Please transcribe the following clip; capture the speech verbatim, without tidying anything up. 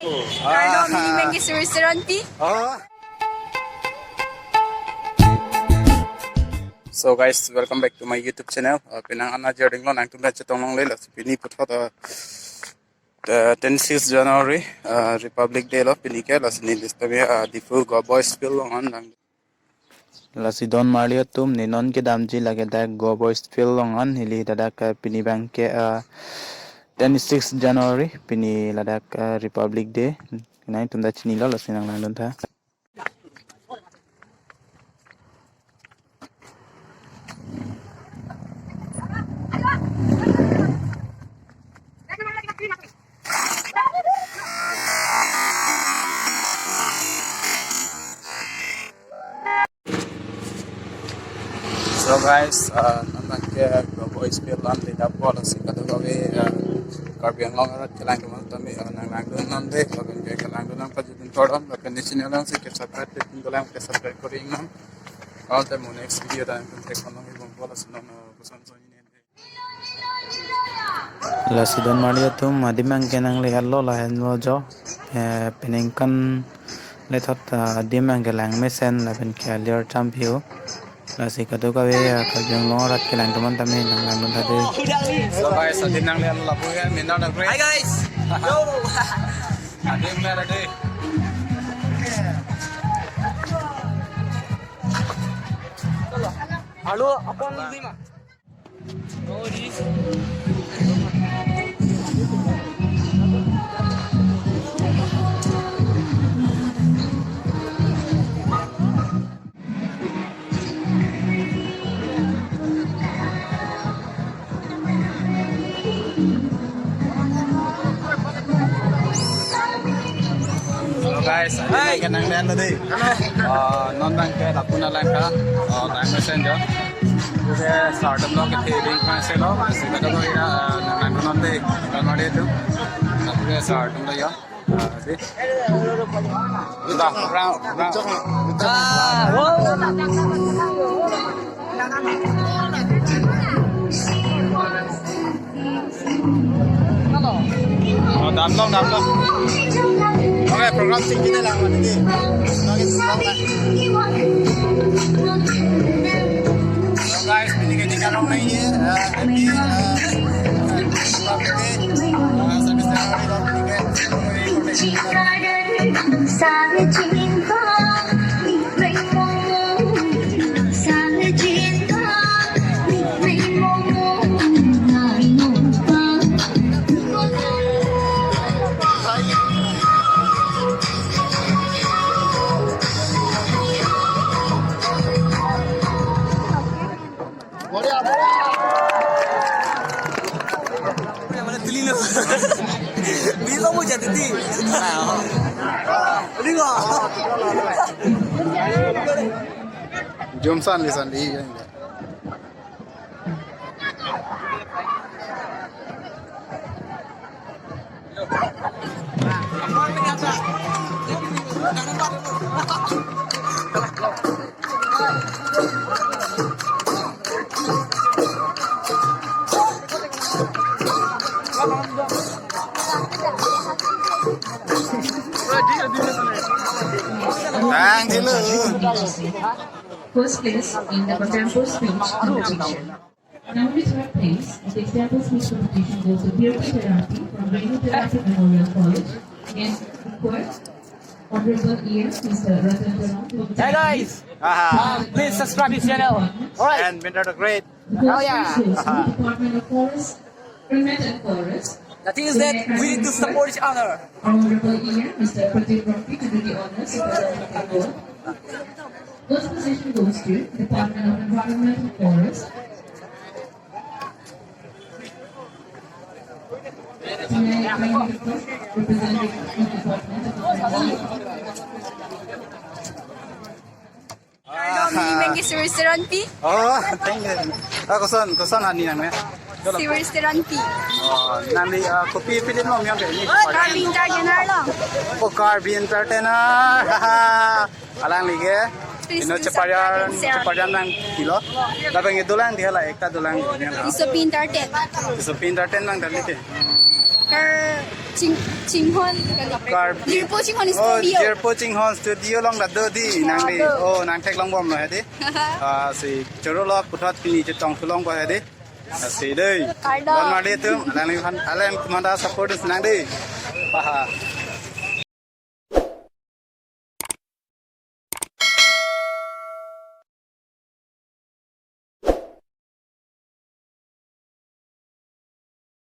Kardom, ah, mini mengki Suri Seronpi. Oh. So guys, welcome back to my YouTube channel. Uh, penang ana jarding lo nangtum ta chetong longle lo. Pini puthot, uh, uh, twenty-six January, uh, Republic Day lo pini ke, lasi neli sitame, uh, Diphu Go Boys Field along an lang. Lasi don marli atum, ne non kedamji lake dak Go Boys Field along an, neli ladak, uh, pini abang ke, uh, twenty-six January, pini ladak, uh, Republic Day. Nangtum ta chinilo, lasi nanglangdun tha. So guys, uh, non abang ke Go Boys Field along an le dap ko, lasi kadokave, uh, Karbi Anglong arat kelang kemang tame, uh, nanglangdun nang dei, lapen ke kelangdun nang pajutun tordom, lapen ne channel along si ke subscribe, ke pin dolang ke subscribe kori nang. All time mo next video ta nangtum thek nang ibong bola suno no koson son ini. Lasi don marli atum, adim abang ke nangle-etlo lahenlo jo. Eh, penang kan lethot, ah, adim abang ke langmesen lapen ke aliar champion. Lasi kadokave, ah, Karbi Anglong arat kelang atum an tame nanglangdun tha dei. So guys, adim nangle-etlo lapu ya, Minna the Great. Hi guys. Yo. Adim le dei. Hello, akon di ma. Hello guys, hi. Adim abang ke nangle-etlo dei. Uh, non abang ke lapu nanglang tha. Uh, langmesen jo. Oke, start lo ke theding kan selo. Sika to ya, uh, nang nang non dei. Kan mari tu. Oke, start lo ya. Uh, dei. Udah, kurang, kurang. Oh, damlong, damlong. Oke, program sing kita lang mati di. Oke, sing lang. So guys, pini ke tinggal long na ye, uh, happy, uh, Republic Day. Uh, service delivery lo pini ke. Bisa mo jadi ti. Jom san li san li. Thank you. First place in the contemporary speech competition. Number third place of the example speech competition goes to Birti Terangpi from Renu Terangpi Memorial College. And request Honorable E M, Mister Ratan Terang to Hey guys! Aha. Please subscribe this channel. Alright. And Minna the Great. Oh yeah. First place goes to Department of Forest, Climate and Forest. The thing is that we need to support each other. Honorable E M, Mister Pradeep Rongpi, to do the honors of the award. First position goes to Department of Environment and Forest. May I kindly request representative of department to come forward. Kardom, mini mengki Suri Seronpi. Oh, thank you. Ah, koson, koson ani nang ya? Suri Seronpi. Oh, nangli, ah, kopi film lo miyang ke ni? Karbi Entertainer lo. Oh, Karbi Entertainer. Alangli ke. Please, ino please cheparjan, subscribe and share. Cheparjan nang pilo. Lapen ke dolang dia la, ekta dolang dia la. Isopi Entertain. Isopi Entertain nang dali te. Ching Chinghon. Karbi. Jirpo Chinghon Oh, studio. Jirpo Chinghon studio along ta do dei nang dei. Do. Oh, nang theklongbomlo he dei. Ah, si chorolok puthot pini chetongthu longpo he dei. Ah, si dei. Kardom. Don Marli atum, alang aphan, alang aphan ta support si nang dei. Paha.